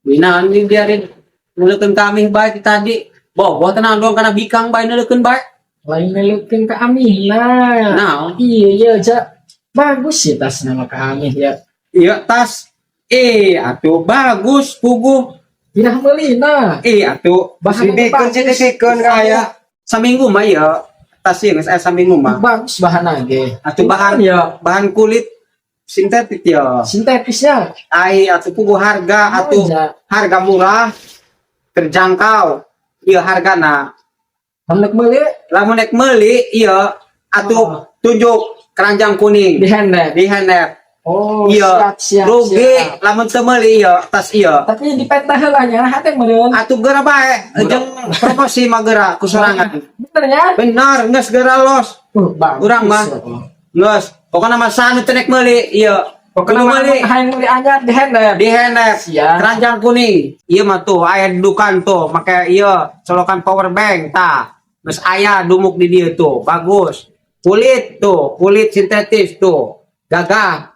Bina ini biarin nuleukeun kami bae ti tadi. Boboh tenang doang kana bikang bae nuleukeun bae. Lain neleukeun ka Amina. Nah, Iya, ja. Bagus sih tas nama ka Amih ya. Iya tas. Eh, atuh bagus puguh. Pindah meulina. Eh, atuh Bahan Dibikeun sih, dibikeun saya saminggu mah ya. Tas ieu geus aya saminggu mah. Bagus bahan ge. Atuh bahan ya bahan kulit sintetik ya. Sintetisnya. Ai atuh puguh harga atuh Oh, ja. Harga murah, terjangkau. Iya hargana. Hendak meuli. Lamun nek meuli iya atuh tunjuk keranjang kuning. Di handle. Di handle. Oh, Iya. siap, siap, Rugi siap. Lamun teu meuli iya tas iya. Tapi di peta heula nya hate meureun. Atuh geura bae jeung promosi mah geura kusorangan. Bener ya? Benar, geus geura los. Bagus. Urang mah. Geus, pokona mah sanu teu nek meuli iya. Pokoknya Kudu mah meuli hayang meuli anyar di handle. Di handle. Siap. Keranjang kuning. Iya mah tuh aya dudukan tuh make iya colokan power bank tah. Geus aya dumuk di dieu tuh, bagus. Kulit tuh, kulit sintetis tuh. Gagah.